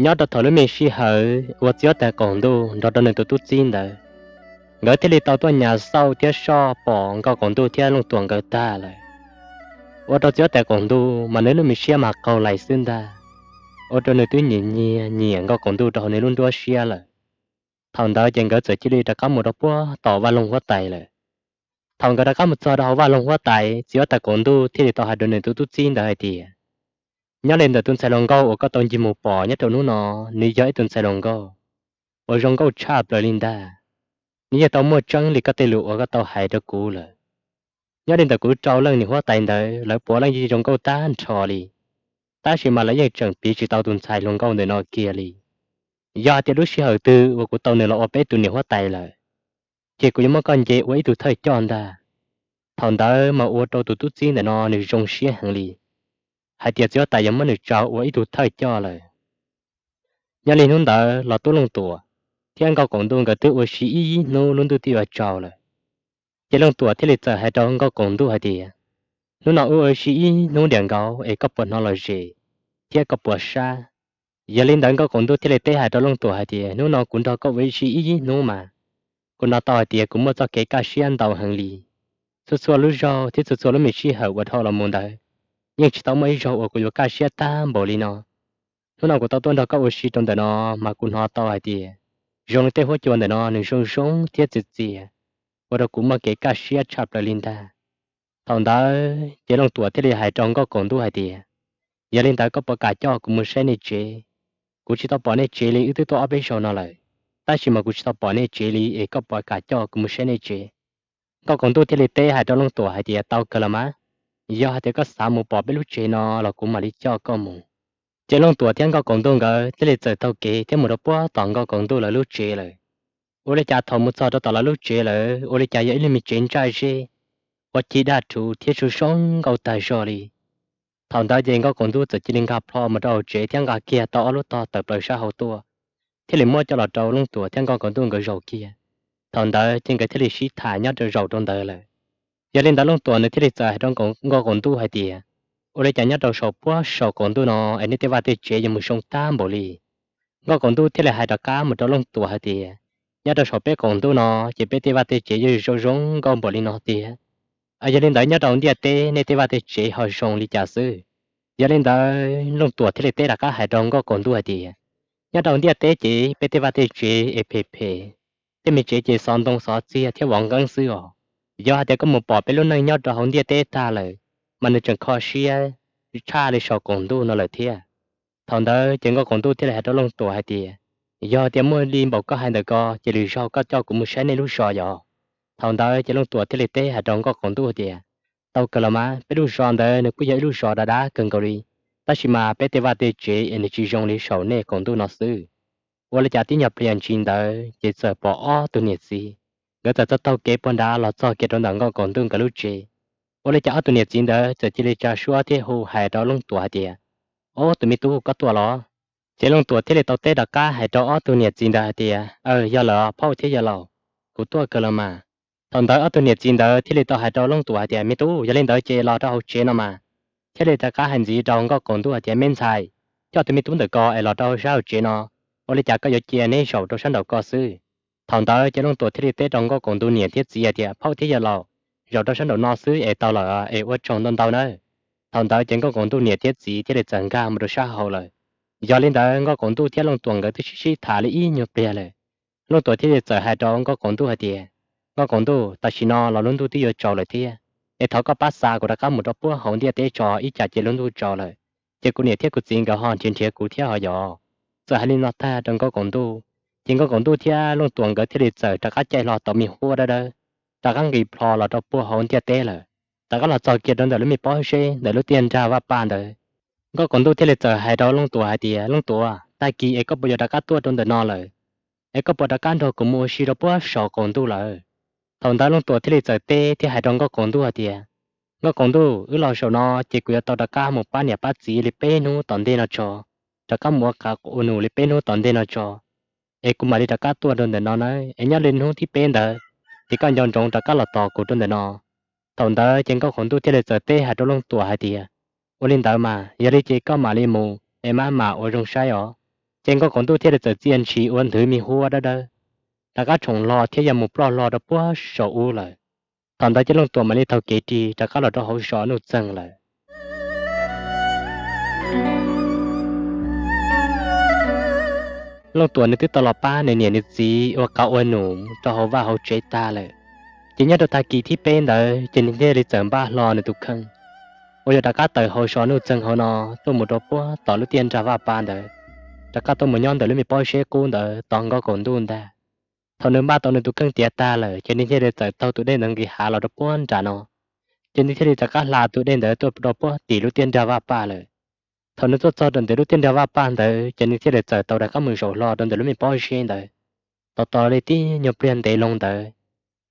Nyob rau thaum lub me sij hawm uas txiv huab tais qaum ntuj nrog rau nws tus tub txib ntawd, nkawd thiaj li tau tuaj nyas xauj thiab soj pom Nkauj Qaum Ntuj thiab Looj Tuam nkawd tag lawm. Ua rau txiv huab tais qaum ntuj mas nws lub me siab mas qaug lais xwb ntag, ua rau nws twb nyiam nyiam nyiam Nkauj Qaum Ntuj rau hauv nws lub nruab siab lawm. Thaum ntawd ces nkawd txawm cia li rov qab mus rau puag tom vaj loog huab tais lawm. Thaum nkawd rov qab mus txog rau hauv vaj loog huab tais, txiv huab tais qaum ntuj thiaj li tau hais rau nws tus tub txib ntawd hais tias, nyob li ntawm tus ntxhais hluas nkauj uas koj tau ncig mus pom nyob rau hnub no, nws yog ib tus ntxhais hluas nkauj uas zoo nkauj tshaj plaws li ntag. Nws yeej tau muaj tseeb li koj tej lus uas koj tau hais rau kuv lawm. Nyob li ntawm kuv rau leej niam huab tais ntawd, lawv puav leej zoo nkauj tag nrho li, tab sis mas lawv yeej tseem piv tsis tau tus ntxhais hluas nkauj ntawm no kiag li. Yog hais tias lub sij hawm twg uas kuv tau nws los ua peb tus niam huab tais lawm, ces kuv yuav muab koj nce ua ib tug thawj coj ntag. Thaum ntawd mas ua rau tus tub txib ntawm no nws zoo siab heev li, hais tias txiv huab tais yuav muab nws tsa ua ib tug thawj coj lawm. Nyob li hnub ntawd los tub Looj Tuam thiab Nkauj Qaum Ntuj nkawd twb ua si ib hnub lub ntuj twb yuav tsaus lawm. Ces Looj Tuam thiaj li txawm hais rau Nkauj Qaum Ntuj hais tias, hnub no wb ua si ib hnub diam nkaus es koj puas hnov lom zem thiab koj puas sab? Yog li ntawd Nkauj Qaum Ntuj thiaj li teb hais rau Looj Tuam hais tias, hnub no kuv nrog koj ua si ib hnub mas, kuv hnov tau hais tias kuv muaj txoj kev kaj siab ntau heev li. Txhua txhua lub zaug thiab txhua txhua lub me sij hawm uas dhau los mus ntawd, yeej tsis tau muaj ib zaug uas kuv yuav kaj siab tag npaum li no. Hnub no kuv tau tuaj nrog koj ua si rau ntawm no, mas kuv hnov tau hais tias zoo li tej huab cua ntawm no nws zoo zoo thiab txias txias, ua rau kuv muaj kev kaj siab tshaj plaws li ntag. Thaum ntawd ces Looj Tuam thiaj li hais rau Nkauj Qaum Ntuj hais tias, yog li ntawd koj puas kam coj kuv mus saib nej tsev? Kuv tsis tau pom nej tsev li wb twb tuaj ob peb zaug no lawm, tab sis mas kuv tsis tau pom nej tsev li es koj puas kam coj kuv mus saib nej tsev? Nkauj Qaum Ntuj thiaj li teb hais rau Looj Tuam hais tias, tau kawg los mas, yog hais tias koj xav mus pom peb lub tsev no los kuv mam li coj koj mus. Ces Looj Tuam thiab Nkauj Qaum Ntuj nkawd thiaj li txawm taug kev thiab mus rau puag tom Nkauj Qaum Ntuj lawv lub tsev lawm. Ua li cas thaum mus txog rau tom lawv lub tsev lawm, ua li cas yog ib lub me tsev ntsaj zeb, ua ci daj rhuv thiab zoo zoo nkauj tag zog li. Thaum ntawd ces Nkauj Qaum Ntuj txawm cia li nkag plho mus rau hauv tsev thiab nqa kiag tau ob lub tog tawm plaws sab hauv tuaj, thiaj li muab coj los rau Looj Tuam thiab Nkauj Qaum Ntuj nkawd zaum kiag. Thaum ntawd ces nkawd thiaj li sib tham nyob rau zaum rau ntawd lawm. Yog li ntawd Looj Tuam nws thiaj li txawm hais rau Nkauj Qaum Ntuj hais tias, ua li cas nyob rau saum puag saum qaum ntuj no es nej tej vaj tej tsev yuav mus zoo tag npaum li? Nkauj Qaum Ntuj thiaj li hais rov qab mus rau Looj Tuam hais tias, nyob rau saum peb qaum ntuj no ces peb tej vaj tej tsev yuav zoo zoo nkauj npaum li no tiag. Yog li ntawd nyob rau ntiaj teb nej tej vaj tej tsev ho zoo li cas xwb? Yog li ntawd Looj Tuam thiaj li teb rov qab hais rau Nkauj Qaum Ntuj hais tias, nyob rau ntiaj teb ces peb tej vaj tej tsev es phem phem, tej me tsev ces xov ntoo xov txiag thiab vov nqeeb xwb os. Yog hais tias koj mus pom peb lub neej nyob rau hauv ntiaj teb tag lawm, mas nws tseem kho siab tshaj li saum qaum ntuj no lawm thiab. Thaum ntawd ces Nkauj Qaum Ntuj thiaj li hais rau Looj Tuam hais tias, yog tias muaj li npaum koj hais ntawm ko ces lwm zaug koj coj kuv mus saib nej lub zos yom. Thaum ntawd ces Looj Tuam thiaj li teb hais rau Nkauj Qaum Ntuj hais tias, tau kawg los mas, peb lub zos ntawd nws kuj yog ib lub zos dav dav kawg nkaus li, tab sis mas peb tej vaj tej tsev es nws tsis zoo li saum nej qaum ntuj no xwb. Ua li cas tib nyuag pliag ntsis ntawd ces txawm pom ob tug niam txiv, nkawd txawm taug taug kev puag nrad los txog kiag rau ntawm Nkauj Qaum Ntuj nkawd lub tsev. Ua li cas ob tug niam txiv ntawd txawm cia li tsa suab thiab hu hais rau Looj Tuam hais tias, ob tug me tub, koj tuaj los? Ces Looj Tuam thiaj li tau teb rov qab hais rau ob tug niam txiv ntawd hais tias, aw, yog lawm phauj thiab yawg laus, kuv tuaj kawg los mas. Thaum ntawd ob tug niam txiv ntawd thiaj li tau hais rau Looj Tuam hais tias, me tub, yog li ntawd ces los rau hauv tsev no mas. Thiaj li rov qab hais ntxiv rau Nkauj Qaum Ntuj hais tias, me ntxhais, coj tus me tub ntawm ko es los rau sab hauv tsev no, ua li cas koj yuav cia neb zaum rau sab nraum ko xwb? Thaum ntawd ces Looj Tuam thiaj li teb rau Nkauj Qaum Ntuj niam thiab txiv hais tias, phauj thiab yawg laus, zaum rau sab nraum no xwb es tau lawm es ua tsaug ntau ntau nawb. Thaum ntawd ces Nkauj Qaum Ntuj niam thiab txiv thiaj li txawm nkag mus rau sab hauv lawm. Yog li ntawd Nkauj Qaum Ntuj thiab Looj Tuam nkawd twb sib sib tham li ib nyuag pliag lawm. Looj Tuam thiaj li txawm hais rau Nkauj Qaum Ntuj hais tias, Nkauj Qaum Ntuj, tam sim no los lub ntuj twb yuav tsaus lawm thiab, es thov koj pab xa kuv rov qab mus rau puag hauv ntiaj teb tso, ib tsam ces lub ntuj tsaus lawm, ces kuv niam thiab kuv txiv nkawd ho nrhiav nrhiav kuv thiab ho yom. Txawm hais li no tag rau Nkauj Qaum Ntuj, ces Nkauj Qaum Ntuj thiab Looj Tuam nkawd thiaj li txawm rov qab caij hlo tau me huab dawb dawb, rov qab nqis plho los rau puag hauv ntiaj teb lawm. Rov qab los txog kiag rau ntawm lub me pob zeb ntawm lub tiaj nrag Vaj Paj ntawd, Nkauj Qaum Ntuj thiaj li txawm hais rau Looj Tuam hais tias, Looj Tuam, tag kis es koj puas yuav rov qab tuaj rau ntawm no lawm? Es koj puas rov qab nrog kuv mus ua si rau puag saum qaum ntuj lawm? Thaum ntawd Looj Tuam thiaj li txawm teb thiab hais rau Nkauj Qaum Ntuj hais tias, Nkauj Qaum Ntuj, wb los saum no ces kuv yuav tau rov qab mus pab niam pab txiv li peb hnub tom ntej no tso, rov qab mus ua qav ua num li peb hnub tom ntej no tso, es kuv mam li rov qab tuaj rau ntawm no nawb. Es nyob li hnub thib peb ntawd ces koj nco ntsoov rov qab los tos kuv rau ntawm no. Thaum ntawd ces Nkauj Qaum Ntuj thiaj li txawm teb hais rau Looj Tuam hais tias, ua li ntawd mas, yog li ces koj mam li mus es maj mam ua zoo saib os. Ces Nkauj Kaus Ntuj thiaj li txawm txia ntshis ua nthwv me huab dawb dawb rov qab tshoom hlo thiab yuav mus ploj hlo rau puag saum ub lawm. Thaum ntawd ces Looj Tuam mam li taug kev ris rov qab los rau hauv zos Nuj Txeeg lawm. Looj Tuam nws twb tau los pab nws niam nws txiv ua qav ua num rau hauv vaj hauv tsev tag lawm. Ces nyob rau tag kis thib peb ntawd ces nws thiaj li txawm npaj hlo nws tus kheej uas yog rov qab tawm hauv zos Nuj Txeeg hauv no tuaj mus rau puag tom lub tiaj nrag Vaj Paj ntawd, rov qab tuaj mus nyob ntawm lub me pob zeb qub ntawd tos Nkauj Kaus Ntuj ntag. Thaum nws npaj tau nws tus kheej tiav tag lawm ces nws thiaj li txawm taug tus dej ntawd nqis hav los rau puag nram no, ces nws thiaj li rov qab hla tus dej ntawd tuaj rau puag tim lub tiaj nrag Vaj Paj lawm. Thaum nws tuaj txog rau ntawm lub tiaj nrag Vaj Paj ntawd ces nws thiaj li txawm tau rov qab mus zaum hlo rau ntawm lub me pob zeb ntawd. Tos tos li tib nyuag pliag ntev loo ntawd,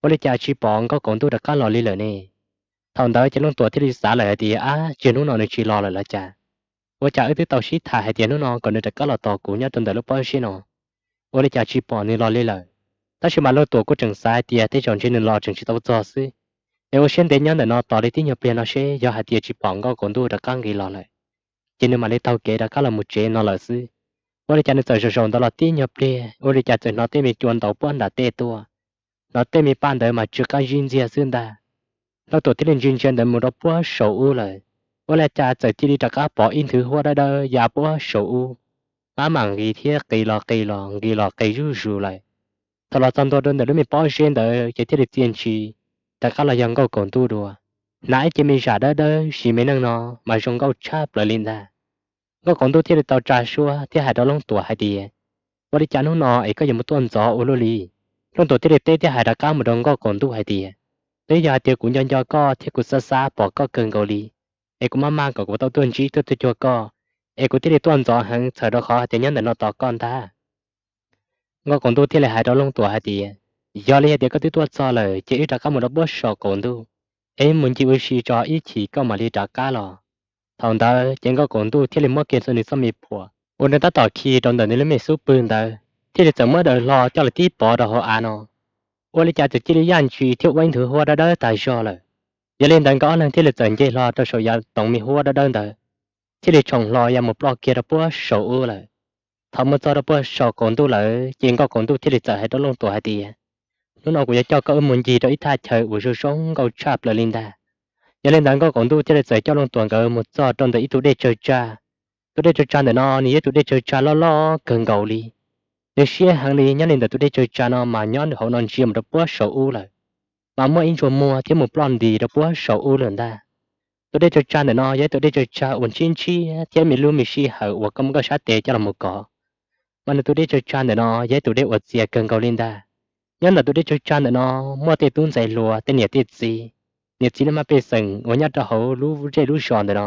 ua li cas tsis pom Nkauj Kaus Ntuj rov qab los li lawm ne? Thaum ntawd ces Looj Tuam thiaj li xav lawm hais tias, Ab, tsis hnub no nws tsis los lawm los cas? Ua cas wb twb tau sib tham hais tias hnub no kom nws rov qab los tos kuv nyob rau ntawm lub pob zeb no, ua li cas tsis pom nws los li lawm? Tab sis mas Looj Tuam kuj tseem xav hais tias tej zaum ntshe nws los tseem tsis tau txog xwb. Es ua siab ntev nyob ntawm no tos li tib nyuag pliag no seb yog hais tias tsis pom Nkauj Kaus Ntuj rov qab nqis los lawm, ces nws mam li taug kev rov qab los mus tsev no lawm xwb. Ua li cas nws txawm zaum zaum ntawd los tib nyuag pliag, ua li cas txawm hnov tej me cua ntaus puag nram tej tuaj, hnov tej me paj ntawd mas tsw qab zib ntxiag xwb ntag. Looj Tuam thiaj li ntsia ntsia ntawd mus rau puag saum ub lawm, ua li cas txawm cia li rov qab pom ib nthwv huab dawb dawb ya puag saum ub, maj mam nqis thiab qis los qis los nqis los qis zuj zus lawm. Thaum los txog ntua rau ntawm lub me pob zeb ntawd ces thiaj li txia ntshis, rov qab los yog Nkauj Kaus Ntuj dua. Hnav ib ce me zam dawb dawb siv me neej no mas zoo nkauj tshaj plaws li ntag. Nkauj Kaus Ntuj thiaj li tau tsa suab thiab hais rau Looj Tuam hais tias, Ua li cas hnub no es koj yuav mus tuaj ntxov ua luaj li? Looj Tuam thiaj li teb thiab hais rov qab mus rau Nkauj Kaus Ntuj hais tias, Twb yog hais tias kuv nco nco koj thiab kuv xav xav pom koj kawg nkaus li, es kuv maj maj kom kuv tau tuaj ntsib tuaj tuaj cuag koj, es kuv thiaj li tuaj ntxov heev txhawm rau qhov hais tias nyob ntawm no tos koj ntag. Nkauj Kaus Ntuj thiaj li hais rau Looj Tuam hais tias, Yog li hais tias koj twb tuaj txog lawm ces wb rov qab mus rau puag saum qaum ntuj, es mus ncig ua si tso ib chim koj mam li rov qab los. Thaum ntawd ces Nkauj Kaus Ntuj thiaj li muab kiag nws txoj me phuam uas nws tab tom khi rau ntawm nws lub me xub pwg ntawd, thiaj li txawm muab daws hlo coj los tib pov rau hauv av no. Ua li cas txawm cia li yaj ntshis thiab ua ib nthwv huab dawb dawb tas zog lawm. Yog li ntawd nkawd ob leeg thiaj li txawm nce hlo rau saum yav toov me huab dawb dawb ntawd, thiaj li tshoom hlo ya mus ploj kiag rau puag saum ub lawm. Thaum mus txog rau puag saum qaum ntuj lawm ces Nkauj Kaus Ntuj thiaj li txawm hais rau Looj Tuam hais tias, Hnub no kuv yuav coj koj wb mus ncig rau ib thaj chaw uas zoo zoo nkauj tshaj plaws li ntag. Yog li ntawd Nkauj Kaus Ntuj thiaj li txawm coj Looj Tuam nkawd mus txog rau ntawm ib tug dej tsawg tsag. Tus dej tsawg tsag ntawm no nws yog ib tug dej tsawg tsag loj loj kawg nkaus li. Nws siab heev li, nyob li ntawm tus dej tsawg tsag no mas nyob hauv no ntsia mus rau puag saum ub lawm, mas muaj ib ntsuag muag thiab mus ploj nti rau puag saum ub lawm ntag. Tus dej tsawg tsag ntawm no yog ib tus dej tsawg tsag uas ntshiab ntshiab thiab me lub me sij hawm uas koj muab koj sab tes coj los mus kov, mas nws tus dej tsawg tsag ntawm no yog ib tus dej uas txias kawg nkaus li ntag. Nyob ntawm tus dej tsawg tsag ntawm no muaj tej tub ntxhais hluas tej niam tej txiv, niam txiv laj mab pej xeem uas nyob rau hauv lub zej lub zos ntawm no,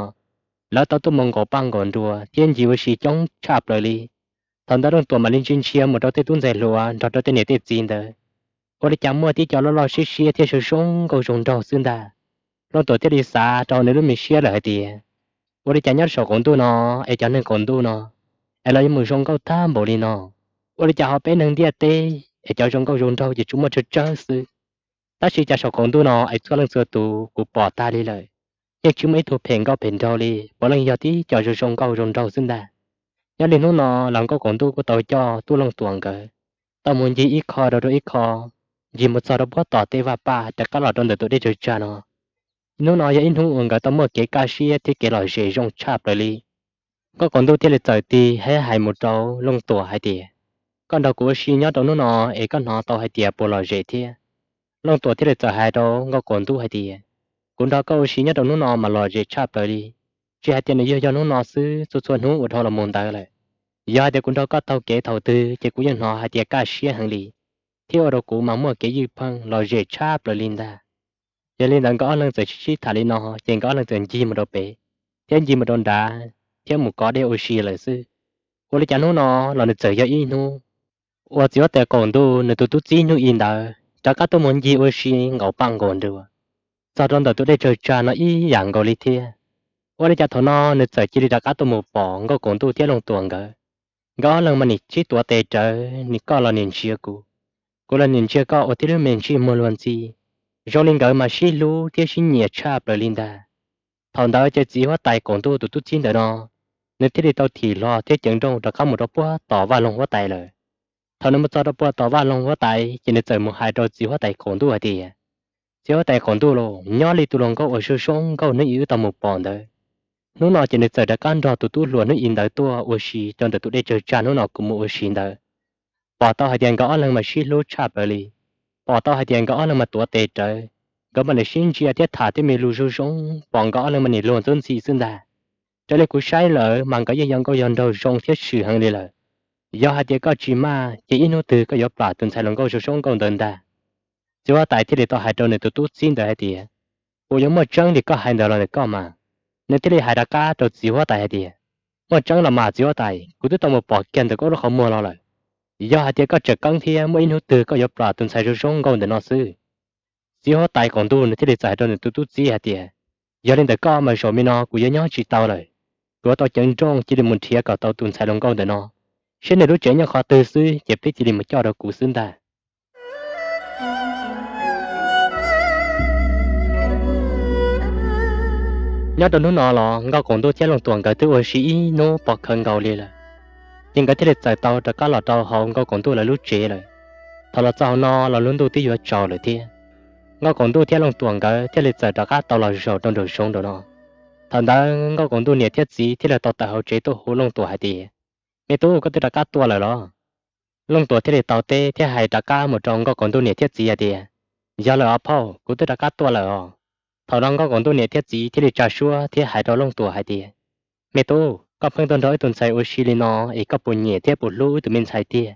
lawv tau tuaj mus nkaum paj nkaum nruas thiab ncig ua si coob tshaj plaws li. Thaum ntawd Looj Tuam mam li ntsia ntsia mus rau tej tub ntxhais hluas nrog rau tej niam tej txiv ntawd, ua li cas muaj tib co loj loj siab siab thiab zoo zoo nkauj zoo nraug xwb ntag. Looj Tuam thiaj li xav rau nws lub me siab lawm hais tias, ua li cas nyob saum qaum ntuj no es cov neeg qaum ntuj no es los yuav mus zoo nkauj tag npaum li no? Ua li cas ho peb neeg ntiaj teb es cov zoo nkauj zoo nraug ces tsuas muaj tsawg tsawg xwb, tab sis cas saum qaum ntuj no es txhua leej txhua tus kuv pom tag li lawm, yeej tsis muaj ib tug phem nkauj phem nraug li, puav leej yog tib co zoo zoo nkauj zoo nraug xwb ntag. Nyob li hnub no los Nkauj Kaus Ntuj kuj tau coj Tub Looj Tuam nkawd tau mus ncig ib qho rau rau ib qho, ncig mus txog rau puag tom tej vaj paj rov qab los rau ntawm tus dej tsawg tsag no. Hnub no yog ib hnub uas nkawd tau muaj kev kaj siab thiab kev lom zem zoo tshaj plaws li. Nkauj Kaus Ntuj thiaj li txawm tig thiab hais mus rau Looj Tuam hais tias, koj nrog kuv ua si nyob rau hnub no es koj hnov tau hais tias puas lom zem thiab? Looj Tuam thiaj li txawm hais rau Nkauj Kaus Ntuj hais tias, kuv nrog koj ua si nyob rau hnub no mas lom zem tshaj plaws li. Tsis hais tias nws yog yog hnub no xwb, txhua txhua hnub uas dhau los mus ntawd lawm, yog hais tias kuv nrog koj taug kev thaum twg ces kuv yeej hnov hais tias kaj siab heev li, thiab ua rau kuv mas muaj kev ywj pheej lom zem tshaj plaws li ntag. Yog li ntawd nkawd ob leeg txawm sib sib tham li no ces nkawd ob leeg txawm ncig mus rau pem, thiab ncig mus rau nrad, thiab mus kov dej ua si lawm xwb. Ua li cas hnub no los nws txawm yog ib hnub uas txiv huab tais qaum ntuj nws tus tub txib hnub i ntawd rov qab tuaj mus ncig ua si nkaum paj nkaum nruas txog rau ntawm tus dej tsawg tsag no ib yam nkaus li thiab. Ua li cas thaum no nws txawm cia li rov qab tuaj mus pom Nkauj Kaus Ntuj thiab Looj Tuam nkawd. Nkawd ob leeg mas nim sib tuav tes rawv, nim koj los nim ntsia kuv, kuv los nim ntsia koj ua tib lub me ntsej muag luag ntxhi, zoo li nkawd mas sib hlub thiab sib nyiam tshaj plaws li ntag. Thaum ntawd ces txiv huab tais qaum ntuj tus tub txib ntawm no nws thiaj li tau thim hlo thiab ceev nrooj rov qab mus rau puag tom vaj loog huab tais lawm. Thaum nws mus txog rau puag tom vaj loog huab tais ces nws txawm mus hais rau txiv huab tais qaum ntuj hais tias, Txiv huab tais qaum ntuj lauj, nyob li tus hluas nkauj uas zoo zoo nkauj hnub i wb tau mus pom ntawd, hnub no ces nws txawm rov qab nrog tus tub hluas hnub i ntawd tuaj ua si rau ntawm tus dej tsawg tsag hnub no kuv mus ua si ntawd. Pom tau hais tias nkawd ob leeg mas sib hlub tshaj plaws li. Pom tau hais tias nkawd ob leeg mas tuav tes rawv, nkawd mas nim sib ntsia thiab tham tej me lus zoo zoo, pom nkawd ob leeg mas nim luag ntxub ntxhi xwb ntag. Raws li kuv saib lawm mas nkawd yeej yog nkauj yog nraug zoo thiab swm heev li lawm. Yog hais tias koj tsis maj ces ib hnub twg koj yuav plam tus ntxhais hluas nkauj zoo zoo nkauj ntawd ntag. Txiv huab tais thiaj li tau hais rau nws tus tub txib ntawd hais tias, Puas yuav muaj tseeb li koj hais ntawd los ntawm koj mas? Nws thiaj li hais rov qab rau txiv huab tais hais tias, Muaj tseeb los mas txiv huab tais, kuv twb tau mus pom kiag ntawm koj lub qhov muag los lawm. Yog hais tias koj tseem keeb thiab muaj ib hnub twg koj yuav plam tus ntxhais zoo zoo nkauj ntawm no xwb. Txiv huab tais qaum ntuj nws thiaj li txawm hais rau nws tus tub txib hais tias, Yog li ntawm koj mas zaum me no kuv yuav nyob tsis tau lawm. Kuv yuav tau ceev nrooj cia li mus nrhiav kom tau tus ntxhais hluas nkauj ntawm no, saib nws lub tsev nyob qhov twg xwb ces peb cia li mus coj rau kuv xwb ntag. Nyob rau hnub no los Nkauj Kaum Ntuj thiab Looj Tuam nkawd twb ua si ib hnub pov khawv nkaus li lawm, ces nkawd thiaj li txawm tau rov qab los rau hauv Nkauj Kaum Ntuj lawv lub tsev lawm. Thaum los txog hauv no los lub ntuj twb yuav tsaus lawm thiab. Nkauj Kaum Ntuj thiab Looj Tuam nkawd thiaj li txawm rov qab tau los zaum rau nraum zoov nraum no. Thaum ntawd Nkauj Kaum Ntuj niam thiab txiv thiaj li tau tawm hauv tsev tuaj hu Looj Tuam hais tias, Me tub, koj twb rov qab tuaj lawm los? Looj Tuam thiaj li tau teb thiab hais rov qab mus rau Nkauj Kaum Ntuj niam thiab txiv hais tias, Yog lawm os phauj, kuv twb rov qab tuaj lawm os. Thaum no Nkauj Kaum Ntuj niam thiab txiv thiaj li tsa suab thiab hais rau Looj Tuam hais tias, Me tub, koj pheej tuaj nrog wb tus ntxhais ua si li no es koj puas nyiam thiab puas hlub wb tus me ntxhais tiag?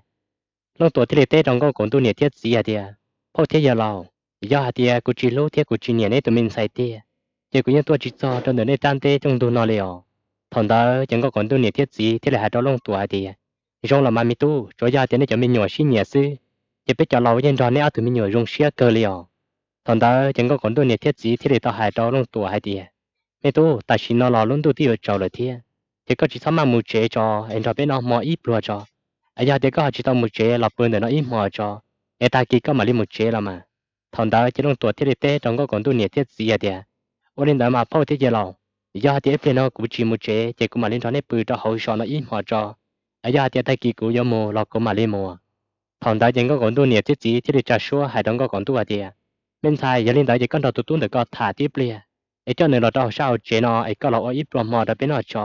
Looj Tuam thiaj li teb rau Nkauj Kaum Ntuj niam thiab txiv hais tias, Phauj thiab yawg laus, yog hais tias kuv tsis hlub thiab kuv tsis nyiam neb tus me ntxhais tiag, ces kuv yeej tuaj tsis txog rau ntawm nej rab nteb rooj ntug no li os. Thaum ntawd ces Nkauj Kaum Ntuj niam thiab txiv thiaj li hais rau Looj Tuam hais tias, Zoo los mas me tub, tsuas yog hais tias nej cov me nyuam sib nyiam xwb, ces peb cov laus yeej nrog neb ob tug me nyuam zoo siab kawg li os. Thaum ntawd ces Nkauj Kaum Ntuj niam thiab txiv thiaj li tau hais rau Looj Tuam hais tias, Me tub, tam sim no los lub ntuj twb yuav tsaus lawm thiab, ces koj tsis txhob maj mus tsev tso, es nrog peb noj hmo ib pluag tso. Es yog hais tias koj ho tsis tau mus tsev los pw ntawm no ib hmos tso, es tag kis koj mam li mus tsev los mas. Thaum ntawd ces Looj Tuam thiaj li teb rau Nkauj Kaum Ntuj niam thiab txiv hais tias, Ua li ntawd mas phauj thiab yawg laus, yog hais tias ib pliag no kuv tsis mus tsev ces kuv mam li nrog nej pw rau hauv zos no ib hmos tso. Es yog hais tias tag kis kuv yuav mus los kuv mam li mus. Thaum ntawd ces Nkauj Kaum Ntuj niam thiab txiv thiaj li tsa suab hais rau Nkauj Kaum Ntuj hais tias, Me ntxhais, yog li ntawd ces koj nrog tus tub ntawm koj tham tib pliag, es coj nws los rau hauv sab hauv tsev no es koj los ua ib pluag hmo rau peb noj tso,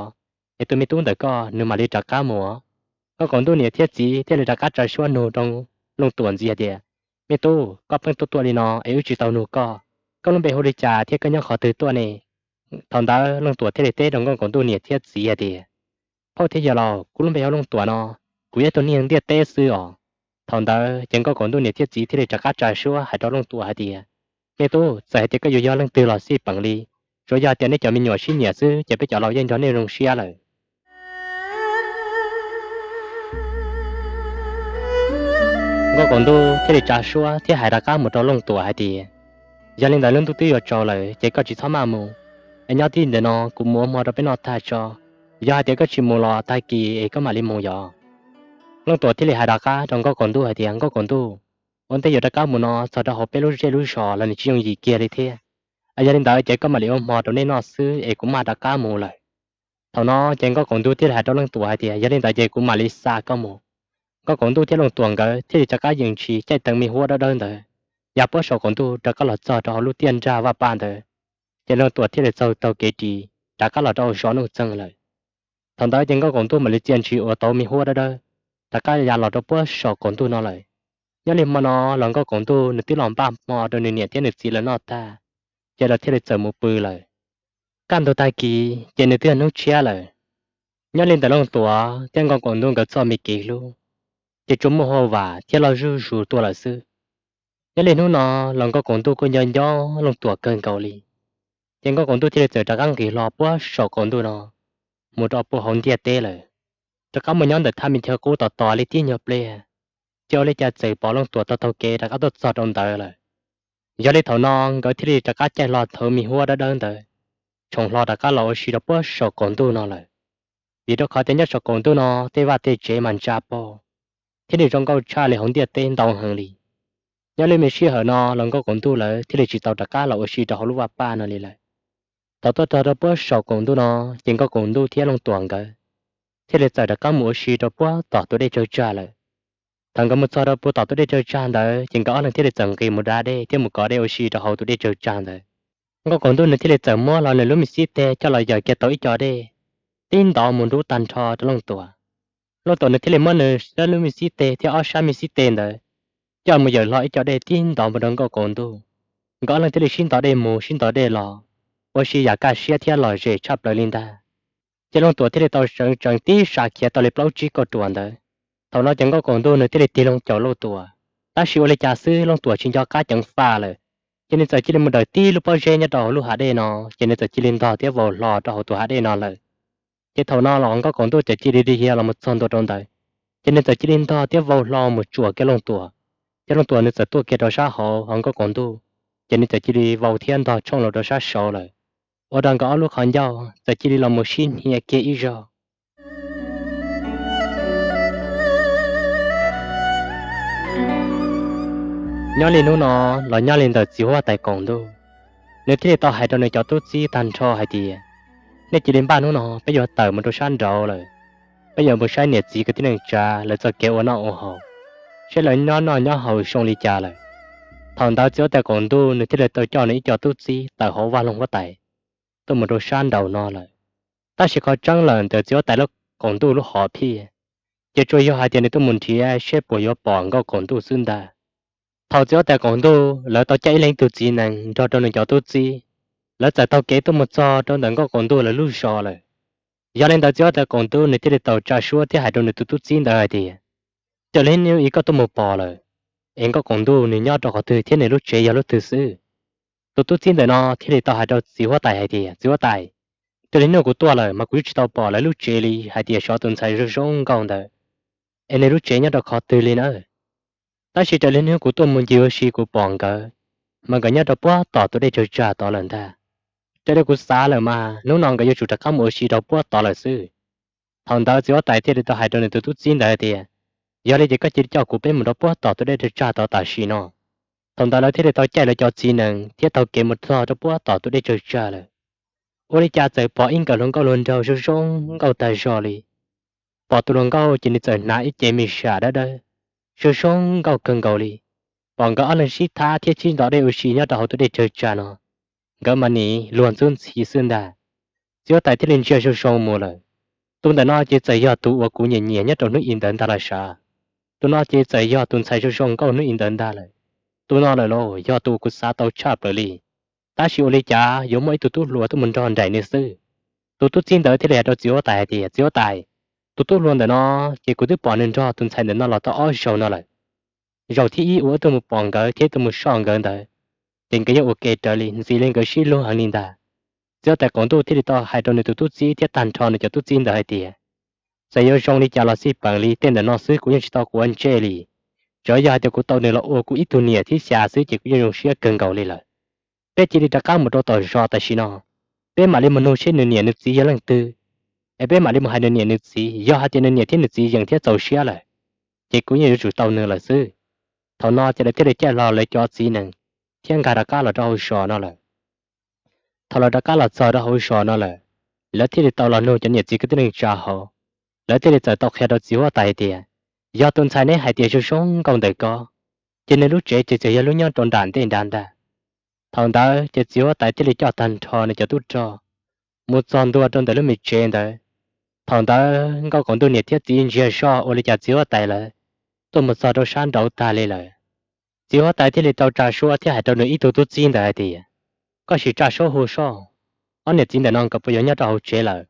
es tus me tub ntawm koj nws mam li rov qab mus. Nkauj Kaum Ntuj niam thiab txiv thiaj li rov qab tsa suab nug rau Looj Tuam ntxiv hais tias, Me tub, koj pheej tuaj tuaj li no es wb tsis tau nug koj, koj lub npe hu li cas thiab koj nyob qhov twg tuaj ne? Thaum ntawd Looj Tuam thiaj li teb rau Nkauj Kaum Ntuj niam thiab txiv hais tias, Phauj thiab yawg laus, kuv lub npe hu Looj Tuam no, kuv yog ib tug neeg ntiaj teb xwb os. Thaum ntawd ces Nkauj Kaum Ntuj niam thiab txiv thiaj li rov qab tsa suab hais rau Looj Tuam hais tias, Me tub, txawm hais tias koj yuav yog leej twg los xij peem li, tsuas yog hais tias nej cov me nyuam sib nyiam xwb ces peb cov laus yeej nrog nej zoo siab lawm. Nkauj Kaum Ntuj thiaj li tsa suab thiab hais rov qab mus rau Looj Tuam hais tias, Yog li ntawd lub ntuj twb yuav tsaus lawm ces koj tsis txhob maj mus, es nyob tib ntawm no kuv mus ua hmo rau peb noj tag tso. Yog hais tias koj tsis mus los tag kis es koj mam li mus yom. Looj Tuam thiaj li hais rov qab rau Nkauj Kaum Ntuj hais tias, Nkauj Kaum Ntuj, ua ntej yuav rov qab mus no txog rau hauv peb lub zej lub zos los nws tsis yooj yim kiag li thiab. Yog li ntawd ces koj mam li ua hmo rau nej noj xwb es kuv mam rov qab mus lawm. Thaum no ces Nkauj Kaum Ntuj thiaj li hais rau Looj Tuam hais tias, Yog li ntawd ces kuv mam li xa koj mus. Nkauj Kaum Ntuj thiab Looj Tuam nkawd thiaj li rov qab yees ntshis caij teev me huab dawb dawb ntawd, ya puab saum qaum ntuj rov qab los txog rau hauv lub tiaj nrag Vaj Paj ntawd. Ces Looj Tuam thiaj li txaug taug kev ris rov qab los rau hauv zos Nuj Txeeg lawm. Thaum ntawd ces Nkauj Kaum Ntuj mam li txia ntshis ua tau me huab dawb dawb rov qab ya los rau puab saum qaum ntuj no lawm. Nyob li hmo no los Nkauj Kaum Ntuj nws twb los npaj hmo rau nws niam thiab nws txiv lawv noj tag, ces lawv thiaj li txawm mus pw lawm. Kaj ntug tag kis ces nws twb yog hnub tshiab lawm. Nyob li ntawm Looj Tuam thiab Nkauj Kaum Ntuj nkawd txoj me kev hlub ces tsuas muaj hauj vam thiab loj zuj zus tuaj lawm xwb. Nyob li hnub no los Nkauj Kaum Ntuj kuj nco nco Looj Tuam kawg nkaus li. Ces Nkauj Kaum Ntuj thiaj li txawm rov qab nqis hlo puag saum qaum ntuj no mus rau puag hauv ntiaj teb lawm, rov qab mus nyob ntawm thaj me chaw qub tos tos li tib nyuag pliag, ces ua li cas txawm pom Looj Tuam taug taug kev rov qab tuaj txog rau ntawd lawm. Yog li thaum no nkawd thiaj li rov qab caij hlo tau me huab dawb dawb ntawd, tshoov hlo rov qab los ua si rau puag saum qaum ntuj no lawm. Vim rau qhov tias nyob saum qaum ntuj no tej vaj tej tsev mas ntsa paug, thiab nws zoo nkauj tshaj li hauv ntiaj teb ntau heev li. Nyob li me sij hawm no los Nkauj Kaum Ntuj lawv thiaj li tsis tau rov qab los ua si rau hauv lub Vaj Paj no li lawm. Thaum tuaj txog rau puag saum qaum ntuj no, ces Nkauj Kaum Ntuj thiab Looj Tuam nkawd thiaj li txawm rov qab mus ua si rau puag tom tus dej tsawg tsag lawm. Thaum nkawd mus txog rau puag tom tus dej tsawg tsag ntawd ces nkawd ob leeg thiaj li txawm nqis mus da dej thiab mus kov dej ua si rau hauv tus dej tsawg tsag ntawd. Nkauj Kaus Ntuj nws thiaj li txawm muab hlo nws lub me xib teg coj los yaws kiag tau ib co dej, tib ntov mus nrub tag nrho rau Looj Tuam. Looj Tuam nws thiaj li muab nws sab lub me xib teg thiab ob sab me xib teg ntawd coj mus yaws hlo ib co dej tib ntov mus rau Nkauj Kaus Ntuj. Nkawd ob leeg thiaj li sib ntov dej mus sib ntov dej los, ua si yam kaj siab thiab lom zem tshaj plaws li ntag. Ces Looj Tuam thiaj li tau sawv tsees tib sa khiav tau li plaub tsib kauj ruam ntawd. Thaum no ces Nkauj Kaus Ntuj nws thiaj li tig loo caum Looj Tuam, tab sis ua li cas xwb Looj Tuam tsis nco qab ceev faj lawm, ces nws txawm cia li mus daws tib lub pob zeb nyob rau hauv lub hav dej no, ces nws txawm cia li ntog thiab vau hlo rau hauv tus hav dej no lawm. Ces thaum no los Nkauj Kaus Ntuj txawm cia li dhia los mus txog ntua rau ntawd, ces nws txawm cia li ntog thiab vau hlo mus tsuam kiag Looj Tuam. Ces Looj Tuam nws txawm tuaj kiag rau sab hauv, ho Nkauj Kaus Ntuj ces nws txawm cia li vau thiab ntog tshooj los rau sab saud lawm, ua rau nkawd ob lub qhov ncauj txawm cia li los mus sib hnia kiag ib zaug. Nyob li hnub no los nyob li ntawm txiv huab tais Kaus Ntuj, nws thiaj li tau hais rau nws cov tub txib tag nrho hais tias, nej cia li npaj, hnub no peb yuav tawm mus rau sab nraud lawm. Peb yuav mus saib niam txiv kwv tij neej tsa lawv txoj kev ua noj ua haus, saib lawv nyob noj nyob haus zoo li cas lawm. Thaum ntawd txiv huab tais Kaus Ntuj nws thiaj li tau coj nws ib co tub txib tawm hauv vaj loog huab tais tuaj mus rau sab nraud no lawm. Tab sis qhov tseeb lawm ntawm txiv huab tais Kaus Ntuj lub hom phiaj, ces tsuas yog hais tias nws tuaj mus nrhiav seb puas yuav pom Nkauj Kaus Ntuj xwb ntag. Thaum txiv huab tais Kaus Ntuj lawv tau caij ib leeg tug txiv nees nrog rau nws cov tub txib, lawv txawm taug kev tuaj mus txog rau ntawm Nkauj Kaus Ntuj lawv lub zos lawm. Yog li ntawd txiv huab tais Kaus Ntuj nws thiaj li tau tsa suab thiab hais rau nws tus tub txib ntawd hais tias, raws li hnub i koj tuaj mus pom lawm, es Nkauj Kaus Ntuj nws nyob rau qhov twg thiab nws lub tsev yog lub twg xwb? Tus tub txib ntawm no thiaj li tau hais rau txiv huab tais hais tias, txiv huab tais, raws li hnub kuv tuaj lawm mas kuv yeej tsis tau pom lawv lub tsev li hais tias xyov tus ntxhais zoo zoo nkauj ntawd es nws lub tsev nyob rau qhov twg li na. Tab sis raws li hnub kuv tuaj mus ncig ua si kuv pom nkawd, mas nkawd nyob rau puag tom tus dej tsawg tsag tod lawm ntag. Raws li kuv xav lawm mas hnub no nkawd yuav tsum rov qab mus ua si rau puag tod lawm xwb. Thaum ntawd txiv huab tais thiaj li tau hais rau nws tus tub txib ntawd tias, yog li ces koj cia li coj kuv peb mus rau puag tom tus dej tsawg tsag tod tam sim no. Thaum ntawd lawv thiaj li tau caij lawv cov txiv nees thiab taug kev mus txog rau puag tom tus dej tsawg tsag lawm. Ua li cas txawm pom ib nkawm hluas nkauj hluas nraug zoo zoo nkauj tag zog li. Pom tus hluas nkauj ces nws txawm hnav ib ce me sam dawb dawb, zoo zoo nkauj kawg nkaus li. Pom nkawd ob leeg sib thab thiab sib ntov dej ua si nyob rau hauv tus dej tsawg tsag no, nkawd mas nim luag ntxub ntxhi xwb ntag. Txiv huab tais thiaj li ntsia zoo zoo mus lawm, tus ntawm no ces txawm yog tus uas kuv nyiam nyiam nyob rau hnub i ntawd ntag los sav. Tus no ces txawm yog tus ntxhais zoo zoo nkauj hnub i ntawd ntag lawm. Tus no lawm los yog tus uas kuv xav tau tshaj plaws li. Tab sis ua li cas yuav muaj ib tug tub hluas tuaj mus nrog nraim nws xwb? Tus tub txib ntawd thiaj li hais rau txiv huab tais hais tias, txiv huab tais, tus tub hluas ntawm no ces kuv twb pom nws nrog tus ntxhais ntawm no los tau ob zaug no lawm. Zaum thib ib uas wb tuaj mus pom nkawd thiab tuaj mus soj nkawd ntawd, ces nkawd yeej ua ke raws li ntxim li nkawd sib luag heev li ntag. Txiv huab tais Kaus Ntuj thiaj li tau hais rau nws tus tub txib thiab tag nrho nws cov tub txib ntawd hais tias, txawm yuav zoo li cas los xij peem li tej ntawm no xwb kuv yeej tsis tau quav ntsej li. Tsuav yog hais tias kuv tau nws los ua kuv ib tug niam thib xya xwb ces kuv yeej zoo siab kawg nkaus li lawm. Peb cia li rov qab mus rau tom zos tam sim no, peb mam li mus nug seb nws niam nws txiv yog leej twg, es peb mam li mus hais nws niam nws txiv. Yog hais tias nws niam thiab nws txiv yeem thiab txaus siab lawm, ces kuv yeej yuav tsum tau nws lawm xwb. Thaum no ces lawv thiaj li caij hlo lawv cov txiv nees thiab nkag rov qab los rau hauv zos no lawm. Thaum lawv rov qab los txog rau hauv zos no lawm, lawv thiaj li tau los nug cov niam txiv kwv tij neej tsa hauv. Lawv thiaj li txawm tau qhia rau txiv huab tais hais tias, yog tus ntxhais neb hais tias zoo zoo nkauj ntawm ko, ces nws lub tsev ces txawm yog lub nyob rau nram ntej nrad ntag. Thaum ntawd ces txiv huab tais thiaj li coj tag nrho nws cov tub rog mus txog ntua rau ntawm lub me tsev ntawd. Thaum ntawd Nkauj Kaus Ntuj niam thiab txiv ntsia zog ua li cas txiv huab tais lawv tuaj mus txog rau sab nraud tag li lawm. Txiv huab tais thiaj li tau tsa suab thiab hais rau nws ib tug tub txib ntawd hais tias, koj sim tsa suab hu soj, ob niam txiv ntawm no nkawd puas yuav nyob rau hauv tsev lawm?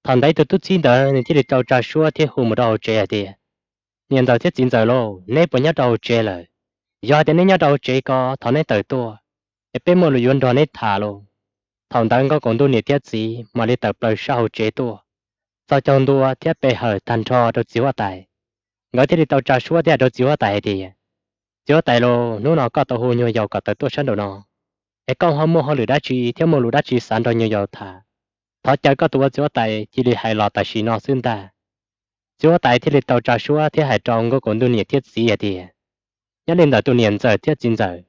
Thaum ntawd ib tug tub txib ntawd nws thiaj li tau tsa suab thiab hu mus rau hauv tsev hais tias, niam ntxawm thiab txiv ntxawm lauj, neb puas nyob rau hauv tsev lawm? Yog hais tias neb nyob rau hauv tsev ko thov neb tawm tuaj, es peb muaj lus yuav nrog neb tham lauj. Thaum ntawd Nkauj Kaus Ntuj niam thiab txiv mam li tawm plaws sab hauv tsev tuaj, txog caug ntua thiab pe hawm tag nrho rau txiv huab tais. Nkawd thiaj li tau tsa suab thiab hais rau txiv huab tais hais tias, txiv huab tais lauj, hnub no koj tau hu nyuag yaus kom tawm tuaj sab nraum no, es koj ho muaj hauj lwm dab tsi thiab muaj lus dab tsi xav nrog nyuag yaus tham, thov caw koj tus ua txiv huab tais cia li hais los tam sim no xwb ntag. Txiv huab tais thiaj li tau tsa suab thiab hais rau Nkauj Kaus Ntuj niam thiab txiv hais tias, nyob li ntawm tus niam ntxawm thiab txiv ntxawm,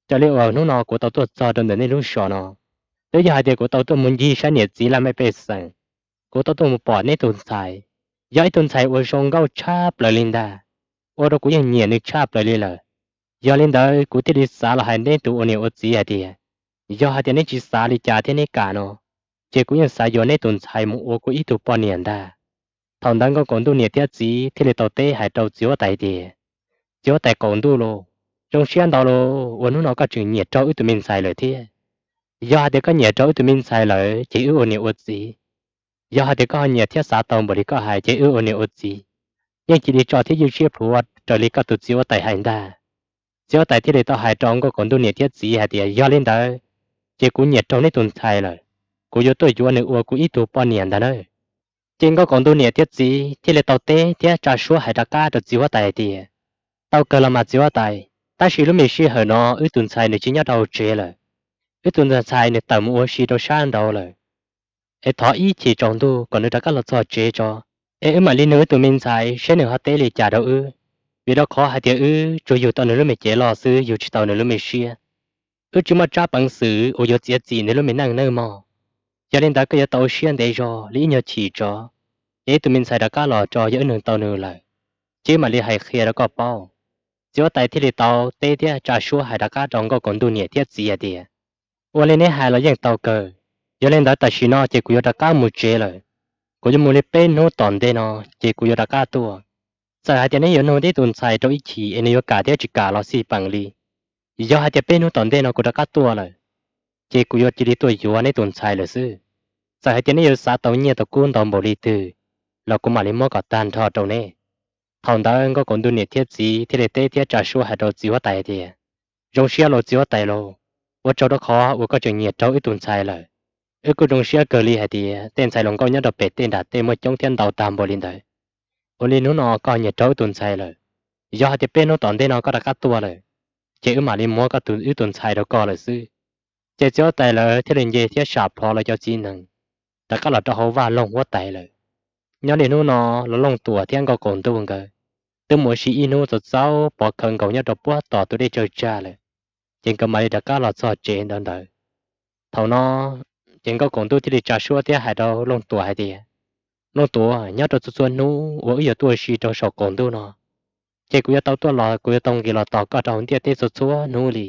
raws li uas hnub no kuv tau tuaj txog rau ntawm nej lub zos no, twb yog hais tias kuv tau tuaj mus ncig saib niam txiv laj mej pej xeem, kuv tau tuaj mus pom neb tus ntxhais, Yog ib tug ntxhais uas zoo nkauj tshaj plaws li ntag, ua rau kuv yeej nyiam nws tshaj plaws li lawm. Yog li ntawd kuv thiaj li xav los hais neb tus ua niam ua txiv hais tias, yog hais tias neb tsis xav li cas thiab neb kam no, ces kuv yeej xav yuav neb tus ntxhais mus ua kuv ib tug poj niam ntag. Thaum ntawd Nkauj Kaus Ntuj niam thiab txiv thiaj li tau teb hais rau txiv huab tais tias, txiv huab tais Kaus Ntuj lauj, zoo siab ntau lauj uas hnub no koj tseem nyiam raug wb tus me ntxhais lawm thiab. Yog hais tias koj nyiam raug wb tus me ntxhais lawm ces wb ua niam ua txiv. Yog hais tias koj ho nyiam thiab xav tau npaum li koj hais ces wb ua niam ua txiv, yeej cia li tso thiab ywj siab plhuav raws li koj tus txiv huab tais hais ntag. Txiv huab tais thiaj li tau hais rau Nkauj Kaus Ntuj niam thiab txiv hais tias, yog li ntawd, ces kuv nyiam raug neb tus ntxhais lawm, kuv yuav tuaj yuav nws ua kuv ib tug poj niam ntag nawb. Ces Nkauj Kaus Ntuj niam thiab txiv thiaj li tau teb thiab tsa suab hais rov qab rau txiv huab tais hais tias, tau kawg los mas txiv huab tais, tab sis lub me sij hawm no wb tus ntxhais nws tsis nyob rau hauv tsev lawm. Wb tus ntxhais nws tawm mus ua si rau sab nraud lawm. Es thov ib chim tsaus ntuj kom nws rov qab los txog tsev tso, es wb mam li nug wb tus me ntxhais saib nws ho teb li cas rau wb. Vim rau qhov hais tias wb tsuas yug tau nws lub me cev loj xwb, yug tsis tau nws lub me siab. Wb tsis muaj tsab peev xwm uas yuav txiav txim nws lub me neej nawb mog. Yog li ntawd koj yuav tau ua siab ntev zog li ib nyuag chim tso, es wb tus me ntxhais rov qab los tso, yog wb nug tau nws lawm, ces wb mam li hais qhia rau koj paub. Txiv huab tais thiaj li tau teb thiab tsa suab hais rov qab rau Nkauj Kaus Ntuj niam thiab txiv hais tias, ua li neb hais los yeej tau kawg. Yog li ntawd tam sim no ces kuv yuav rov qab mus tsev lawm. Kuv yuav mus li peb hnub tom ntej no, ces kuv yuav rov qab tuaj. Txawm hais tias neb yuav nug tib tus ntxhais rau ib chim es nws yuav kam thiab tsis kam los xij peem li. Yog hais tias peb hnub tom ntej no kuv rov qab tuaj lawm, ces kuv yuav cia li tuaj yuav neb tus ntxhais lawm xwb. Txawm hais tias neb yuav xav tau nyiaj tau kub ntau npaum li twg los kuv mam li muab kom tag nrho rau neb. Thaum ntawd Nkauj Kaus Ntuj niam thiab txiv thiaj li teb thiab tsa suab hais rau txiv huab tais tias, zoo siab lauj txiv huab tais lauj, ua tsaug rau qhov uas koj tseem nyiam raug wb tus ntxhais lawm. Wb kuj zoo siab kawg li hais tias tej ntxhais hluas nkauj nyob rau pem tej nram tej muaj coob thiab ntau tag npaum li ntawd. Ua li hnub no koj nyiam raug wb tus ntxhais lawm, yog hais tias peb hnub tom ntej no koj rov qab tuaj lawm, ces wb mam li muab koj tus, wb tus ntxhais rau koj lawm xwb. Ces txiv huab tais lawv thiaj li nce thiab sam plho lawv cov txiv nees rov qab los rau hauv vaj loog huab tais lawm. Nyob li hnub no los Looj Tuam thiab Nkauj Kaus Ntuj nkawd twb mus ua si ib hnub txaus txaus pov khawv nkaus nyob rau puag tom tus dej tsawg tsag lawm, ces nkawd mam li rov qab los txog tsev ntawd ntawd. Thaum no ces Nkauj Kaus Ntuj thiaj li tsa suab thiab hais rau Looj Tuam hais tias, Looj Tuam, nyob rau txhua txhua hnub uas wb yuav tuaj ua si rau saum qaum ntuj no, ces kuv yuav tau tuaj los, kuv yuav tau nqis los tos koj rau hauv ntiaj teb txhua txhua hnub li.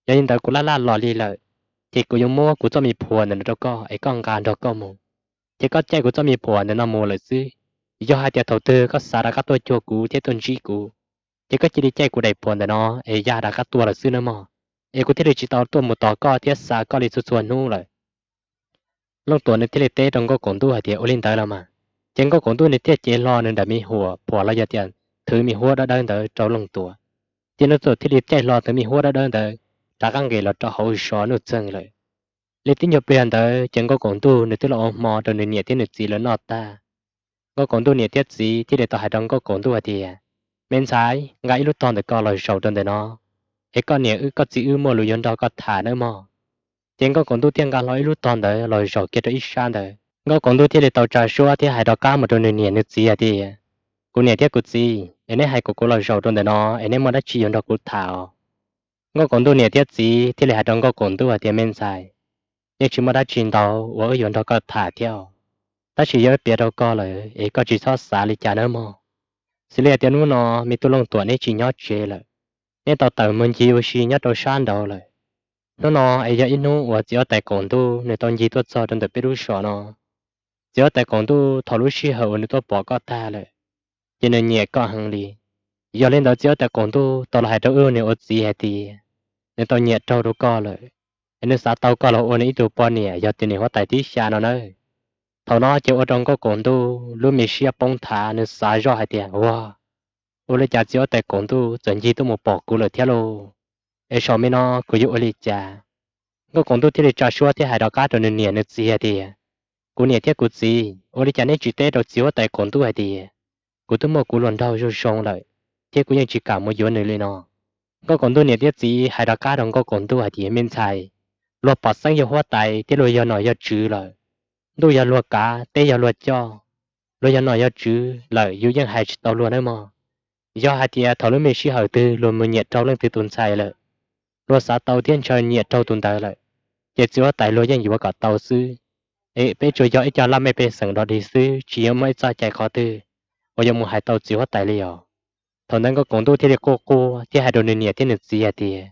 Yog li ntawd kuv laj laj los li lawm, ces kuv yuav muab kuv txoj me phuam ntawm no rau koj es koj nqa nrog koj mus. Ces koj caij kuv txoj me phuam ntawm no mus lawm xwb. Yog hais tias thaum twg koj xav rov qab tuaj cuag kuv thiab tuaj ntsib kuv, ces koj cia li caij kuv daim phuam ntawm no es ya rov qab tuaj lawm xwb nawb mog. Es kuv thiaj li tsis tau tuaj mus tos koj thiab xa koj li txhua txhua hnub lawm. Looj Tuam nws thiaj li teb rau Nkauj Kaus Ntuj hais tias, ua li ntawd los mas. Ces Nkauj Kaus Ntuj nws thiaj cev hlo nws daim me huam phuam los yog tias thwv me huab dawb dawb ntawd rau Looj Tuam. Ces Looj Tuam thiaj li caij hlo tus me huab dawb dawb ntawd rov qab nqis los rau hauv zos Nuj Txeeg lawm. Li tib nyuag pliag ntawd ces Nkauj Kaus Ntuj nws twb los ua hmo rau nws niam thiab nws txiv lawv noj tag. Nkauj Kaus Ntuj niam thiab txiv thiaj li tau hais rau Nkauj Kaus Ntuj hais tias, me ntxhais, nqa ib lub tog ntawm koj los zaum rau ntawm no, es koj niam wb koj txiv wb muaj lus yuav nrog koj tham nawb mog. Ces Nkauj Kaus Ntuj thiaj nqa hlo ib lub tog ntawd los zaum kiag rau ib sab ntawd. Nkauj Kaus Ntuj thiaj li tau tsa suab thiab hais rov qab mus rau nws niam nws txiv hais tias, kuv niam thiab kuv txiv, es neb hais kom kuv los zaum rau ntawm no es neb muaj dab tsi yuav nrog kuv tham os? Nkauj Kaus Ntuj niam thiab txiv thiaj li hais rau Nkauj Kaus Ntuj hais tias, me ntxhais, yeej tsis muaj dab tsi ntau uas wb yuav nrog koj tham thiab os. Tab sis yog wb piav rau koj lawm es koj tsis txhob xav li cas nawb mog. Xws li hais tias hnub no me tub Looj Tuam neb tsis nyob tsev lawm, neb tau tawm mus ncig ua si nyob rau sab nraud lawm. Hnub no es yog ib hnub uas txiv huab tais Kaus Ntuj nws tau ncig tuaj txog rau ntawm peb lub zos no. Txiv huab tais Kaus Ntuj thaum lub sij hawm uas nws tuaj pom koj tag lawm, ces nws nyiam koj heev li. Yog li ntawd txiv huab tais Kaus Ntuj tau los hais rau wb ua niam ua txiv hais tias, nws tau nyiam raug rau koj lawm, es nws xav tau koj los ua nws ib tug poj niam yog tus niam huab tais tib xya no nawb. Thaum no ces ua rau Nkauj Kaus Ntuj lub me siab poob thav, nws xav zoj hais tias, ua, ua li cas txiv huab tais Kaus Ntuj txawm ncig tuaj mus pom kuv lawm thiab lauj? Es saum me no kuv yuav ua li cas? Nkauj Kaus Ntuj thiaj li tsa suab thiab hais rov qab rau nws niam nws txiv hais tias, kuv niam thiab kuv txiv, ua li cas neb tsis teb rau txiv huab tais Kaus Ntuj hais tias, kuv twb muaj kuv hluas nraug zoo zoo lawm, thiab kuv yeej tsis kam mus yuav nws li no? Nkauj Kaus Ntuj niam thiab txiv hais rov qab rau Nkauj Kaus Ntuj hais tias, me ntxhais, luag pom xeeb yog huab tais thiab luag yog nom yog tswv lawm. Ntuj yog luag kav, teb yog luag coj, luag yog nom yog tswv lawm yus yeej hais tsis tau luag nawb mog. Yog hais tias thaum lub me sij hawm twg luag mus nyiam raug leej twg tus ntxhais lawm, luag xav tau thiab ntshaw nyiam raug tus ntawd lawm, ces txiv huab tais luag yeej yuav kom tau xwb. Peb tsuas yog ib co laj mej pej xeem dog dig xwb, tsis yog muaj ib txoj cai qhov twg uas yuav mus hais tau txiv huab tais li os. Thaum ntawd Nkauj Kaus Ntuj thiaj li quaj quaj thiab hais rau nws niam thiab nws txiv hais tias,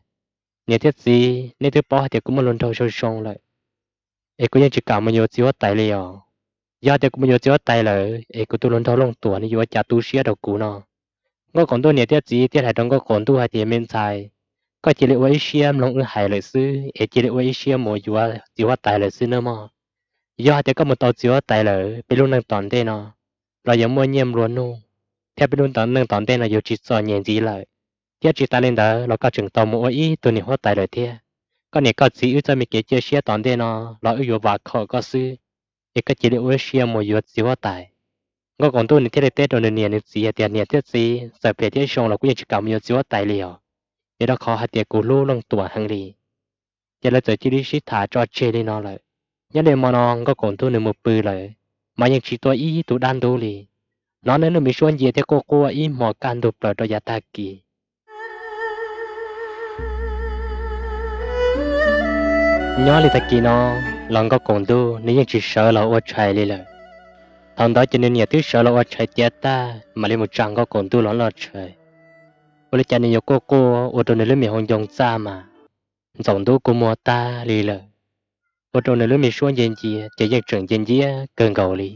Niam thiab txiv, nej twb paub hais tias kuv muaj hluas nraug zoo zoo lawm, es kuv yeej tsis kam mus yuav txiv huab tais li os. Yog hais tias kuv mus yuav txiv huab tais lawm es kuv tus hluas nraug Looj Tuam nws yuav ua cas tu siab rau kuv no? Nkauj Kaus Ntuj niam thiab txiv thiaj hais rau Nkauj Kaus Ntuj hais tias, Me ntxhais, koj cia li ua ib siab mloog wb hais lawm xwb es cia li ua ib siab mus yuav txiv huab tais lawm xwb nawb mog. Yog hais tias koj mus tau txiv huab tais lawm, peb lub neej tom ntej no los yuav muaj nyiaj nplua nuj, thiab peb lub neej tom ntej no yuav tsis txom nyem ntxiv lawm. Thiab tsis tas li ntawd los koj tseem tau mus ua ib tug niam huab tais lawm thiab. Koj niam koj txiv wb txoj me kev cia siab tom ntej no los wb yuav vam khom koj xwb, es koj cia li ua ib siab mus yuav txiv huab tais. Nkauj Kaus Ntuj nws thiaj li teb rau nws niam nws txiv hais tias, Niam thiab txiv, txawm phem thiab zoo los kuv yeej tsis kam mus yuav txiv huab tais li os, vim rau qhov hais tias kuv hlub Looj Tuam heev li. Ces lawv txawm cia li sib tham tso tseg li no lawm. Nyob li hmo no Nkauj Kaus Ntuj nws mus pw lawm, mas yeej tsis tuaj ib tug dab ntub li. Hnov nws lub me suab ncia thiab quaj quaj ib hmos kaj ntug plaws rau yav tag kis. Nyob li tag kis no los Nkauj Kaus Ntuj nws yeej tsis sawv los ua tshais li lawm. Thaum ntawd ces nws niam twb sawv los ua tshais tiav tag mam li mus tsa Nkauj Kaus Ntuj los noj tshais. Ua li cas nws yuav quaj quaj ua rau nws lub me hauv ncoo txaj mas ntxoov ntub kua muag tag li lawm, ua rau nws lub me suab ncia ncia ces yeej tseem ncia ncia kawg nkaus li.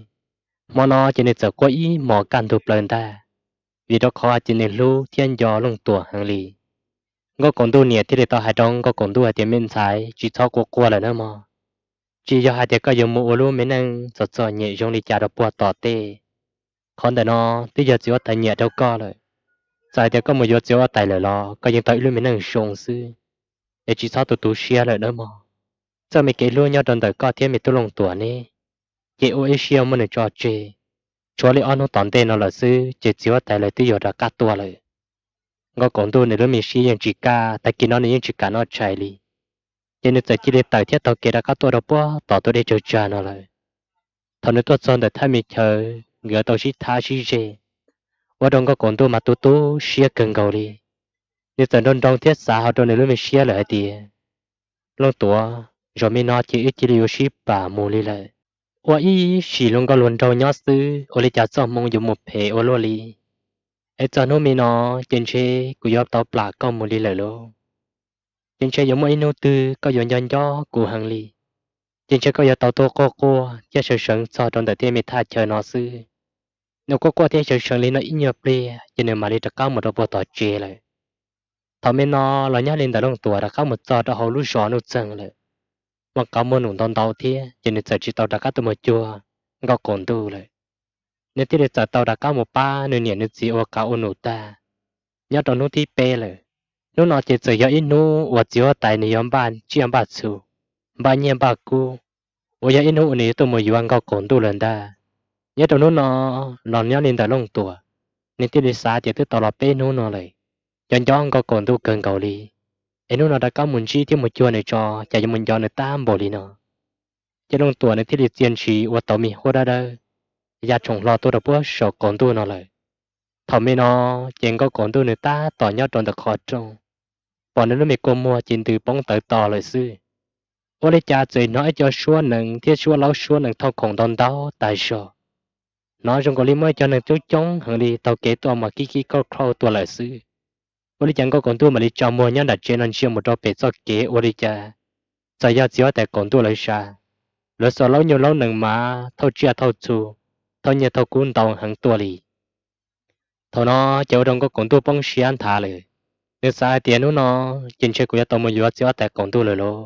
Hmo no ces nws txawm quaj ib hmos kaj ntug plaws ntag, vim rau qhov hais tias nws hlub thiab nco Looj Tuam heev li. Nkauj Kaus Ntuj niam thiaj li tau hais rau Nkauj Kaus Ntuj hais tias, Me ntxhais, tsis txhob quaj quaj lawm nawb mog. Tsis yog hais tias koj yuav mus ua lub me neej txom txom nyem zoo li cas rau puag tom tej. Qhov ntawm no twb yog txiv huab tais nyiam rau koj lawm. Txawm hais tias koj mus yuav txiv huab tais lawm los koj yeej tau ib lub me neej zoo xwb, es tsis txhob tu tu siab lawm nawb mog. Txoj me kev hlub nyob rau ntawm koj thiab me tub Looj Tuam ne, ces ua ib siab muab nws tso tseg. Tshuav li ob hnub tom ntej no lawm xwb ces txiv huab tais lawv twb yuav rov qab tuaj lawm. Nkauj Kaus Ntuj nws lub me siab yeej tsis kaj, tag kis no nws yeej tsis kam noj tshais li. Ces nws txawm cia li tawm thiab taug kev rov qab tuaj rau puag tom tus dej tsawg tsag no lawm. Thaum nws tuaj txog ntawm thaj me chaw nkawd tau sib thab sib zeg, ua rau Nkauj Kaus Ntuj mas tu tu siab kawg nkaus li. Nws txawm nroo nroo thiab xav hauv rau nws lub me siab lawm hais tias, Looj Tuam, zaum me no ces wb cia li yuav sib pam mus li lawm. Ua ib sim hluas nkauj hluas nraug nyob xwb ua li cas txoj hmoo yuav mus phem ua luaj li. Es txog hnub me no ces ntshe kuv yuav tau plam koj mus li lawm lauj. Ces ntshe yuav muaj ib hnub twg koj yuav nco nco kuv heev li. Ces ntshe koj yuav tau tuaj quaj quaj thiab sawv seev txog rau ntawm tej me thaj chaw no xwb. Nws quaj quaj thiab sawv seev li no ib nyuag pliag ces nws mam li rov qab mus rau puag tom tsev lawm. Thaum me no los nyob li ntawm Looj Tuam rov qab mus txog rau hauv lub zos Nuj Txeeg lawm, muaj qab muaj num ntau ntau thiab ces nws txawm tsis tau rov qab tuaj mus cuag Nkauj Qaum Ntuj lawm. Nws thiaj li txawm tau rov qab mus pab nws niam nws txiv ua qav ua num tag. Nyob rau hnub thib peb lawm, hnub no ces txawm yog ib hnub uas txiv huab tais nws yog npaj tsiaj npaj txhu, npaj nyiaj npaj kub, uas yog ib hnub uas nws yuav tuaj mus yuav Nkauj Qaum Ntuj lawm ntag. Nyob rau hnub no los nyob li ntawm Looj Tuam, nws thiaj li xav tias twb tau los peb hnub no lawm, nco nco Nkauj Qaum Ntuj kawg nkaus li, es hnub no rov qab mus ntsib thiab mus cuag nws tso, cas yuav mus nco nws tag npaum li no. Ces Looj Tuam nws thiaj li txia ntshis ua tau me huab dawb dawb, ya tshoom hlo tuaj rau puag saum qaum ntuj no lawm. Thaum me no ces Nkauj Qaum Ntuj nws tab tom nyob rau ntawm qhov rooj, pom nws lub me kua muag ces ntws poob tawv to lawm xwb. Ua li cas txawm hnov ib co suab nees thiab suab laub suab nees thooj khoom ntau ntau tag zog. Hnov zoo nkaus li muaj ib co neeg coob coob heev li taug kev tuaj mas kib kib kauj khauj tuaj lawm xwb. Ua li cas Nkauj Qaum Ntuj mam li tsa muag nyob nram tsev no ntsia mus rau pem txoj kev ua li cas txawm yog txiv huab tais Qaum Ntuj lawv sab, lawv xuas laub nyuj laub nees mas thauj tsiaj thauj txhu, thauj nyiaj thauj kub ntau heev tuaj li. Thaum no ces ua rau Nkauj Qaum Ntuj poob siab nthav lawm. Nws xav hais tias hnub no ces ntshe kuv yuav tau mus yuav txiv huab tais Qaum Ntuj lawm lauj.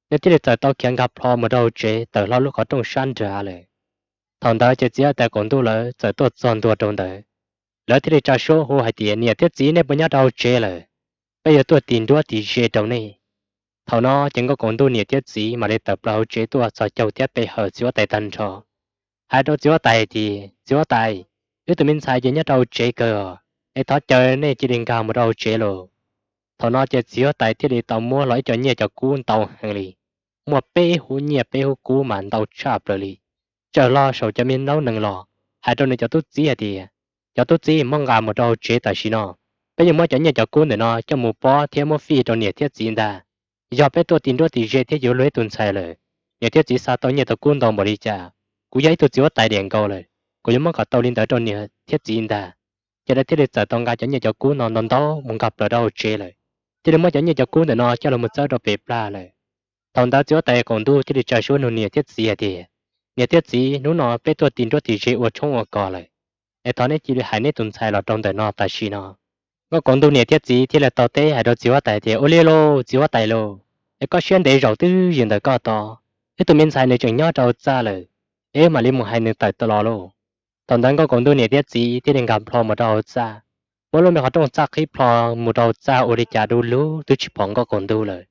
Nws thiaj li txawm tau khiav nkag plho mus rau hauv tsev tawm hlo lub qhov rooj sab nrad lawm. Thaum ntawd ces txiv huab tais Qaum Ntuj lawv txawm tuaj txog ntua rau ntawd. Lawv thiaj li tsa suab hu hais tias, Niam thiab txiv, nej puas nyob rau hauv tsev lawm? Peb yuav tuaj tis nruab tis ze rau nej. Thaum no ces Nkauj Qaum Ntuj niam thiab txiv mam li tawm plaws hauv tsev tuaj txhos caug thiab pe hawm txiv huab tais tag nrho, hais rau txiv huab tais hais tias, Txiv huab tais, wb tus me ntxhais ces nyob rau hauv tsev kawg os, es thov caw nej cia li nkag mus rau hauv tsev lauj. Thaum no ces txiv huab tais thiaj li tau muab los ib co nyiaj cov kub ntau heev li, muaj peb hub nyiaj peb hub kub mas ntau tshaj plaws li, tsaws hlo saum cov me laub nees los hais rau nws cov tub txib hais tias, Cov tub txib, muab nqa mus rau hauv tsev tam sim no. Peb yuav muab cov nyiaj cov kub ntawm no coj mus pob thiab muab fij rau niam thiab txiv ntag. Yog peb tuaj tis nruab tis ze thiab yuav luag ib tus ntxhais lawm, Niam thiab txiv xa tau nyiaj tau kub ntau npaum li cas, kuv yog ib tug txiv huab tais diam nkaus lawm, kuv yuav muab kom tau li ntawd rau niam thiab txiv ntag. Ces lawv thiaj li txawm tau nqa cov nyiaj cov kub no ntau ntau mus nkag plaws rau hauv tsev lawm, thiaj li muab cov nyiaj cov kub ntawm no coj los mus txawb rau pem plag lawm. Thaum ntawd txiv huab tais Qaum Ntuj thiaj li tsa suab nug niam thiab txiv hais tias, Niam thiab txiv, hnub no peb tuaj ti nruab ti ze ua tshoob ua kos lawm, es thov neb cia li hais neb tus ntxhais los rau ntawm no tam sim no. Nkauj Qaum Ntuj niam thiab txiv thiaj li tau teb hais rau txiv huab tais tias, Ua li lauj, txiv huab tais lauj, es koj siab ntev zaum twb ywm ntawm koj tod, wb tus me ntxhais nws tseem nyob rau hauv txaj lawm, es wb mam li mus hais nws tawm los lauj. Thaum ntawd Nkauj Qaum Ntuj niam thiab txiv thiaj li nkag plho mus rau hauv txaj, muab lub me qhov rooj txaj qhib plho mus rau hauv txaj ua li cas du lug twb tsis pom Nkauj Qaum Ntuj lawm.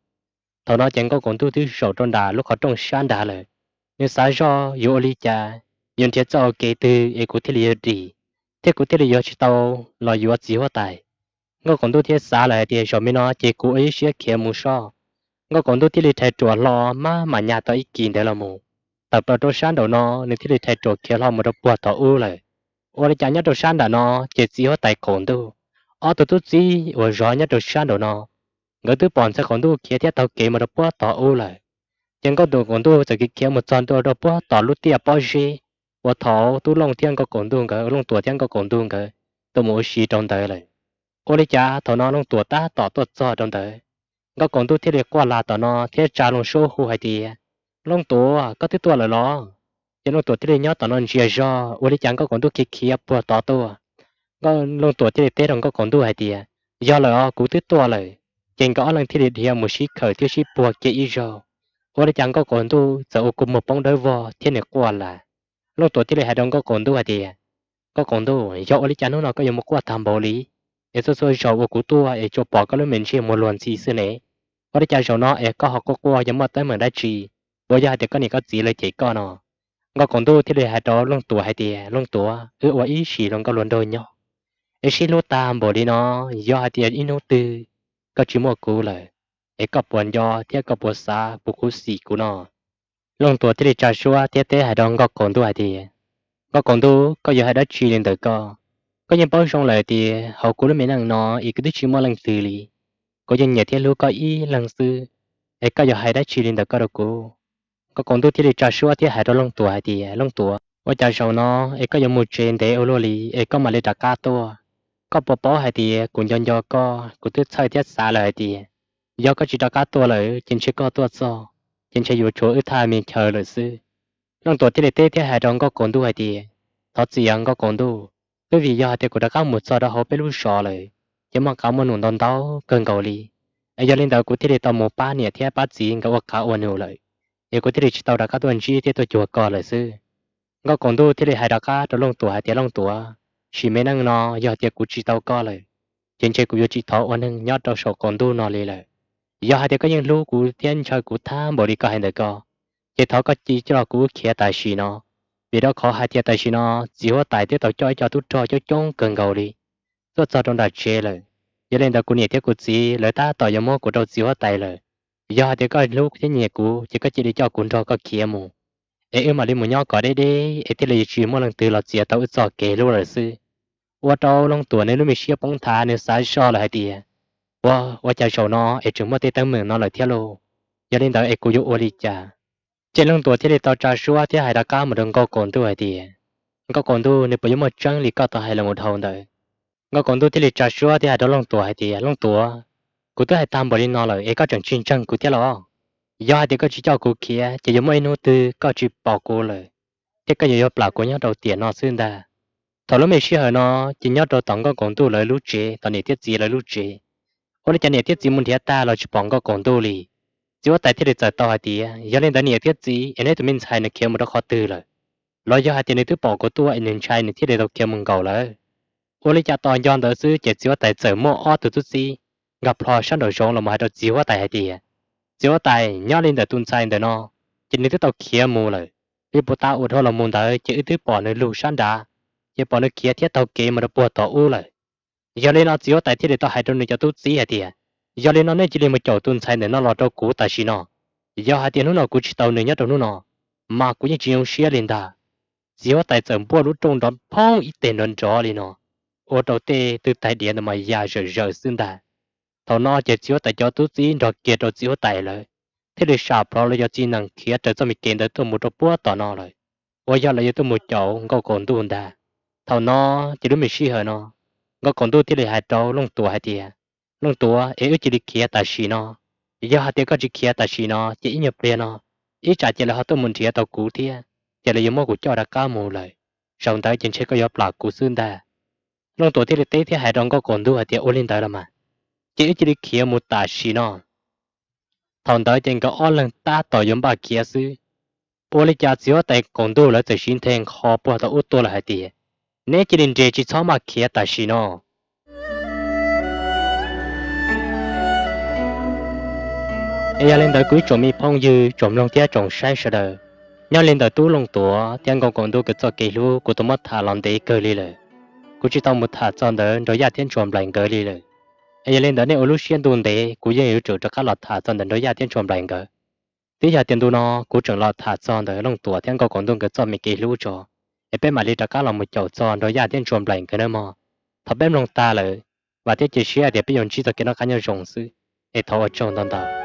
Thaum no ces Nkauj Qaum Ntuj twb zaum rau nram lub qhov rooj sab nrad lawm. Nws xav zoj yuav ua li cas, yuav nrhiav txoj hau kev twg es kuv thiaj li yuav dim, thiab kuv thiaj li yuav tsis tau los yuav txiv huab tais. Nkauj Qaum Ntuj thiaj xav lawm hais tias, Zaum me no ces kuv ua ib siab khiav mus soj. Nkauj Qaum Ntuj thiaj li rhais ruam hlo maj mam nyas tau ib kis ntawd los mus. Tawm plaws rau sab nraum no, nws thiaj li rhais ruam khiav hlo mus rau puag tom ub lawm. Ua li cas nyob rau sab nram no, ces txiv huab tais Qaum Ntuj, ob tug tub txib uas zov nyob rau sab nraum no, nkawd twb pom ntxhais Qaum Ntuj khiav thiab taug kev mus rau puag tom ub lawm. Ces Nkauj Qaum Ntuj txawm khiav khiav mus txog ntua rau puag tom lub tiaj pob zeb uas thaum Tub Looj thiab Nkauj Qaum Ntuj nkawd, Looj Tuam thiab Nkauj Qaum Ntuj nkawd tuaj mus ua si rau ntawd lawm. Ua li cas thaum no Looj Tuam tab tom tuaj txog rau ntawd, Nkauj Qaum Ntuj thiaj li quaj lag tom no thiab tsa Looj Suab hu hais tias, Looj Tuam, koj twb tuaj lawm los? Ces Looj Tuam thiaj li nyob tom no ntsia zog, ua li cas Nkauj Qaum Ntuj khiav khiav puag tod tuaj. Looj Tuam thiaj li teb rau Nkauj Qaum Ntuj hais tias, Yog lawm os, kuv twb tuaj lawm. Ces nkawd ob leeg thiaj li dhia mus sib khawm thiab sib puag kiag ib zaug. Ua li cas Nkauj Qaum Ntuj txawm ua kua muag poob dawb vog thiab nws quaj lag. Looj Tuam thiaj li hais rau Nkauj Qaum Ntuj hais tias, Nkauj Qaum Ntuj, yog ua li cas hnub no koj yuav mus quaj tag npaum li? Es txhua txhua zaus uas kuv tuaj es tsuas pom koj lub me ntsej muag luag ntxhi xwb ne. Ua li cas zaum no es koj ho quaj quaj, yog muaj teeb meem dab tsi? Puas yog hais tias koj niam koj txiv lawv cem koj no? Nkauj Qaum Ntuj thiaj li hais rau Looj Tuam hais tias, Looj Tuam, wb ua ib sim hluas nkauj hluas nraug nyob, es sib hlub tag npaum li no, yog hais tias ib hnub twg koj tsis muaj kuv lawm, es koj puas nco thiab koj puas xav puas khuv xim kuv no? Looj Tuam thiaj li tsa suab thiab teb hais rau Nkauj Qaum Ntuj hais tias, Nkauj Qaum Ntuj, koj yuav hais dab tsi li ntawm koj? Koj yeej paub zoo lawm tias hauv kuv lub me neej no es kuv twb tsis muaj leej twg li. Kuv yeej nyiam thiab hlub koj ib leeg xwb, es koj yuav hais dab tsi li ntawm koj rau kuv? Nkauj Qaum Ntuj thiaj li tsa suab thiab hais rau Looj Tuam hais tias, Looj Tuam, ua cas zaum no es koj yuav mus tsev ntev ua luaj li es koj mam li rov qab tuaj? Koj puas paub hais tias kuv nco nco koj, kuv twb txhawj thiab xav lawm hais tias, yog koj tsis rov qab tuaj lawm ces ntshe koj tuaj txog, ces ntshe yuav tshuav wb thaj me chaw lawm xwb. Looj Tuam thiaj li teb thiab hais rau Nkauj Qaum Ntuj hais tias, Thov txim os Nkauj Qaum Ntuj, twb vim yog hais tias kuv rov qab mus txog rau hauv peb lub zos lawm, ces muaj qav muaj num ntau ntau kawg nkaus li. Es yog li ntawd kuv thiaj li tau mus pab niam thiab pab txiv nkawd ua qav ua num lawm, es kuv thiaj li tsis tau rov qab tuaj ntsib thiab tuaj cuag koj lawm xwb. Nkauj Qaum Ntuj thiaj li hais rov qab rau Looj Tuam hais tias, Looj Tuam, sim me neej no yog tias kuv tsis tau koj lawm, ces ntshe kuv yuav tsis thov ua neeg nyob rau saum qaum ntuj no li lawm. Yog hais tias koj yeej hlub kuv thiab ntshaw kuv tag npaum li koj hais ntawm koj, ces thov koj cia coj kuv khiav tam sim no, vim rau qhov hais tias tam sim no txiv huab tais twb tau coj ib co tub rog coob coob kawg nkaus li tuaj txog rau nram tsev lawm. Yog li ntawd kuv niam thiab kuv txiv lawv tab tom yuav muab kuv rau txiv huab tais lawm. Yog hais tias koj hlub thiab nyiam kuv ces koj cia li coj kuv nrog koj khiav mus, es wb mam li mus nyob kom deb deb es thiaj li tsis muaj leej twg los txiav tau wb txoj kev hlub lawm xwb. Ua rau Looj Tuam nws lub me siab poob nthav, nws xav zoj lawm hais tias, Ua, ua cas zaum no es tseem muaj tej teeb meem no lawm thiab lauj? Yog li ntawd es kuv yuav ua li cas? Ces Looj Tuam thiaj li tau tsa suab thiab hais rov qab mus rau Nkauj Qaum Ntuj hais tias, Nkauj Qaum Ntuj, nws puas yuav muaj tseeb li koj tau hais los mus dhau ntawd? Nkauj Qaum Ntuj thiaj li tsa suab thiab hais rau Looj Tuam hais tias, Looj Tuam, kuv twb hais tag npaum li no lawm es koj tseem tsis ntseeg kuv thiab los? Yog hais tias koj tsis coj kuv khiav ces yuav muaj ib hnub twg koj tsis pom kuv lawm, thiab koj yuav yuav plam kuv nyob rau tiam no xwb ntag. Thaum lub me sij hawm no ces nyob rau tom Nkauj Qaum Ntuj lawv lub tsev, tom niam thiab txiv lawv lub tsev, ua li cas niam thiab txiv mus nrhiav tag los tsis pom Nkauj Qaum Ntuj li. Txiv huab tais thiaj li txawm tau hais tias, Yog li ntawd niam thiab txiv, es neb tus me ntxhais nws khiav mus rau qhov twg lawm? Los yog hais tias nws twb pom kuv tuaj es nws ntshai nws thiaj li tau khiav mus nkaum lawm? Ua li cas tos nco ntawd xwb ces txiv huab tais txawm muaj ob tug tub txib nkag plho sab nraum zoov los mus hais rau txiv huab tais hais tias, Txiv huab tais, nyob li ntawm tus ntxhais ntawm no, ces nws twb tau khiav mus lawm. Li puag ta uas dhau los mus ntawd ces wb twb pom nws lug sab nrad, ces pom nws khiav thiab taug kev mus rau puag tom ub lawm. Yog li no txiv huab tais thiaj li tau hais rau nws cov tub txib hais tias, Yog li no nej cia li mus caum tus ntxhais ntawm no los rau kuv tam sim no. Yog hais tias hnub no kuv tsis tau nws nyob rau hnub no, mas kuv yeej tsis zoo siab li ntag. Txiv huab tais txawm npuaj lub rooj nrov phoob ib teg nrov nrov li no, ua rau tej tw tais diav ntawd mas ya zawm zawm xwb ntag. Thaum no ces txiv huab tais cov tub txib nrog kiag rau txiv huab tais lawm, thiaj li sam plhov los yog txiv nees khiav raws txoj me kev ntawd tuaj mus rau puag tom no lawm, uas yog lawv yuav tuaj mus caum Nkauj Kaus Ntuj ntag. Thaum no ces lub me sij hawm no, Nkauj Kaus Ntuj thiaj li hais rau Looj Tuam hais tias, Looj Tuam, es wb cia li khiav tam sim no. Yog hais tias koj tsis khiav tam sim no ces ib nyuag pliag no, ib tsam ces lawv ho tuaj mus nrhiav tau kuv thiab, ces lawv yuav muab kuv coj rov qab mus lawm. Zaum ntawd ces ntshe koj yuav plam kuv xwb ntag. Looj Tuam thiaj li teb thiab hais rau Nkauj Kaus Ntuj hais tias, Ua li ntawd los mas, ces wb cia li khiav mus tam sim no. Thaum ntawd ces nkawd ob leeg tab tom yuav npaj khiav xwb, ua li cas txiv huab tais Kaus Ntuj lawv txawm siv nthe nqho puag tom ub tuaj lawm hais tias, Neb cia li nres tsis txhob maj khiav tam sim no. Es yog li ntawd kuv ib tsoom me phooj ywg, tsoom mloog thiab tsoom saib sawv daws, nyob li ntawm tub Looj Tuam thiab Nkauj Kaus Ntuj nkawd txoj kev hlub kuv twb muab tham los ntev kawg li lawm. Kuv tsis tau mus tham txog ntawm Nraug Yaj thiab Ntsuag Nplaim nkawd li lawm. Es yog li ntawd nej ua lub siab ntuj ntev, kuv yeej yuav tsum rov qab los tham txog ntawm Nraug Yaj thiab Ntsuag Nplaim nkawd. Twb yog tias ntu no kuv tseem los tham txog ntawm Looj Tuam thiab Nkauj Kaus Ntuj nkawd txoj me kev hlub tso, es peb mam li rov qab los mus caum txog Nraug Yaj thiab Ntsuag Nplaim nkawd nawb mog. Thov peb mloog tag lawm, vam thiab cia siab tias peb yuav ntsib txoj kev noj qab nyob zoo xwb, es thov ua tsaug ntau ntau.